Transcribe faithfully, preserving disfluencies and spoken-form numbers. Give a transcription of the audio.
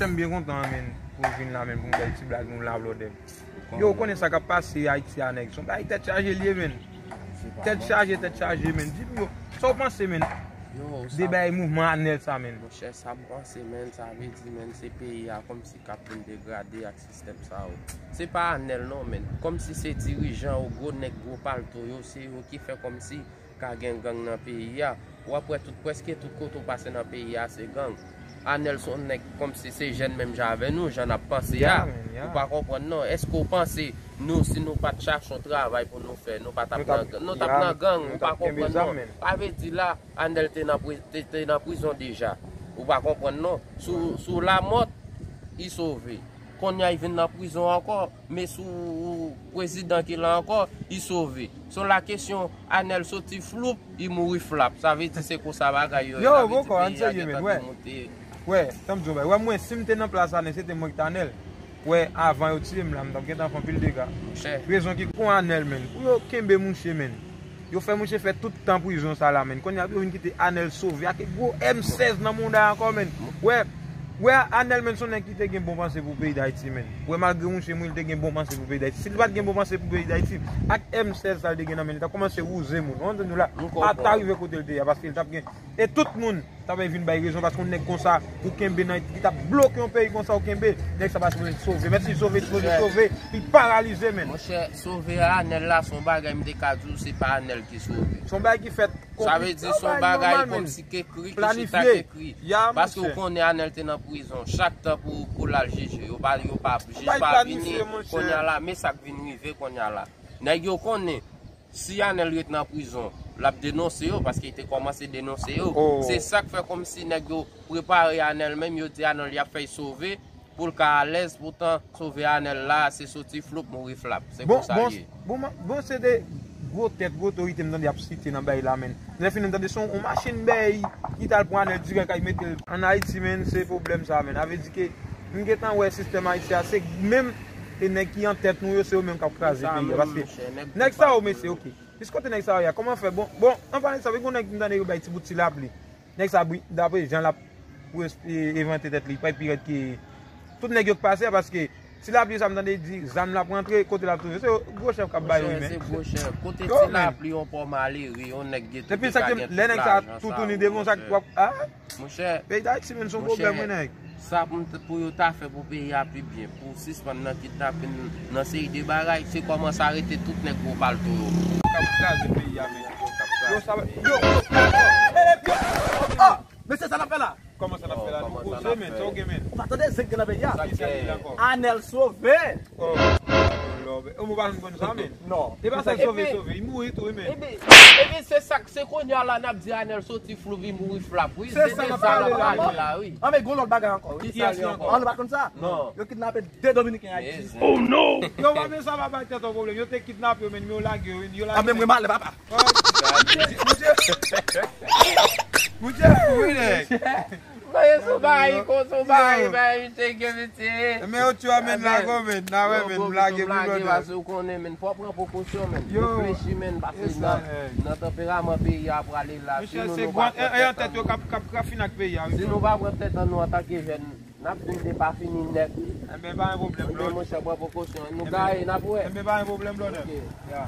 M byen kontan, men, pou w vin la, men, pou m bay ti blag nou la, blòdè. Yo, ou konnen sa k ap pase Ayiti a, nèg. Se yon bagay tèt chaje l ye, men. Tèt chaje, tèt chaje, men. Di m, yo, sa w panse, men? Yo, de sa bagay mouvman Anèl sa, men. Monchè, sa m panse, men, sa vle di, men, se peyi a kòmsi k ap vin degrade ak sistèm sa yo. Se pa Anèl non, men. Kòmsi se dirijan yo, gwo nèg, gwo palto yo, se yo ki fè kòmsi ka gen gang nan peyi a. W ap wè tout, prèske tout kote w pase nan peyi a, se gang. Anèl se yon nèg kòmsi se jèn menm jan avè nou, jan n ap panse a. Ou pa konprann non. Èske w panse nou, si nou pa t chache yon travay pou nou fè, nou pa t ap nan gang? Nou t ap nan gang, ou pa konprann non. Sa vle di la, Anèl te nan pri-, te, te nan prizon deja. Ou pa konprann non. Sou, sou Lamòt, li sove. Kounye a, li vin nan prizon ankò. Men sou prezidan ki la ankò, li sove. Se yon la kesyon, Anèl soti floup, li mouri flap. Sa vle di se konsa bagay yo ye. Yo, sa vle di bòkò, ann peyi a serye, men, gentan wè. Demonte. Wè, tann m di w yon bagay. Wè, mwen, si m te nan plas Anèl, se te mwen ki t Anèl. Wè, avan yo tiye m la, m t ap gentan fè anpil dega. Monchè. Rezon ki kon Anèl, men. Pou yo kenbe mouche, men. Yo fè mouche fè tout tan prizon sa la, men. Kounye a, yo vin kite Anèl sove ak gwo M sèz nan mouda ankò, men. Wè, wè, Anèl, men, se yon nèg ki te gen bon panse pou peyi Dayiti, men. Wè, malgre mouche mouri, li te gen bon panse pou peyi Dayiti. Si li pa t gen bon panse pou peyi Dayiti, ak M sèz sa li te gen nan men, li t ap kòmanse wouze moun. Ou konprann nou la? Ata rive kote li te ye a, paske li t ap gen. E tout moun t ap vin bay rezon, paske yon nèg konsa, ou kenbe nan, li t ap bloke yon peyi konsa, ou kenbe, nèg sa pa sipoze sove. Mèsi, sove, sipoze sove, li paralize, men. Monchè, sove a Anèl la, se yon bagay, m te ka di w, se pa Anèl ki sove. Se yon bagay ki fèt. Sa vle di se yon bagay kòmsi k ekri, ki chita k ekri. Paske ou konnen Anèl te nan prizon. Chak tan pou, pou l al jije, yo pa, yo pa, jij pa vini. Kounye a la, men sa k vin rive kounye a la. Nèg yo konnen, si Anèl ret nan prizon, l ap denonse yo, paske li te kòmanse denonse yo. Se sa k fè kòmsi nèg yo prepare Anèl menm, yo di Anèl y ap fè l sove, pou l ka alèz, poutan sove Anèl la, se soti floup, mouri flap. Se konsa l ye. Bon, bon, se de gwo tèt, gwo otorite m tande y ap site nan bagay la, men. Lè fini m tande se yon machin bèy ki t al pran Anèl dirèk al mete l ann Ayiti, men, se pwoblèm sa, men. Sa vle di ke m gentan wè sistèm Ayiti a, se menm e nèg ki an tèt nou yo, se yo menm k ap kraze peyi a. Paske nèg sa yo, mesye, oke. Jis kote nèg sa yo ye a, kòman fè? Bon, bon, an palan de sa, wi, gon nèg m tande yo bay ti bout ti lapli. Nèg sa, dapre jan l ap evante tèt li, pa pi rèd ke tout nèg yo k pase a, paske ti lapli sa m tande di, zam l ap rantre, kote l ap twouve? Se gwo chèf k ap ba yo, wi, men. Se gwo chèf. Kote ti lapli, yon pò malere, yon nèg gen tout. Epi sa k gen, lè nèg sa toutouni devan, sa k w ap, a? Monchè, peyi Dayiti, men, se yon pwoblèm, wi, nèg. Sa pou, pou yo ta fè pou peyi a pi byen, pou sispann nan kidnapin, nan seri de bagay, se kòmanse arete tout nèg gwo palto yo. K ap kraze peyi a, men. Yo, sa va, yo, yo, yo, oh, mesye, sa n ap fè la? Kòman sa n ap fè la? Nou koze, men, sa w gen, men? Ou pa tande zen k gen nan peyi a? Sa k gen ankò? Anèl sove. Oh, Lord. Ou pa konn sa, men? Non. E pa sa k sove, sove. Li mouri tou, wi, men. Ebyen, ebyen, se sa k, se kounye a la n ap di Anèl soti floup, li mouri flap, wi. Se de sa n ap pale la, wi. An, men gon lòt bagay ankò, wi. Kiyès li ankò? An, nou pa konn sa? Non. Yo kidnape de Dominiken Ayiti. Oh, non! Yo pa bezwen sa, pa bay tèt yo pwoblèm. Yo te kidnape yo, men yo lage yo, wi. Yo lage yo. A, men mwen malè, papa. Monchè, monchè, monchè, wi, nèg. Mwen, sou bagay, kon sou bagay, bagay, misye gen, misye. Men yo tchou a, men, la, men, na wè, men, m lage pi lòt. Paske ou konnen, men, fò pran prekosyon, men. Reflechi, men, paske nan, nan tanperaman peyi a prale la, si nou, nou pa pran tèt an nou, si nou pa pran tèt an nou antanke jèn, n ap vin depafini nèt. Enben, pa gen pwoblèm, monchè, pran prekosyon. Nou gaye, n ap wè. Enben, pa gen pwoblèm, blòdè. Ok. Ya.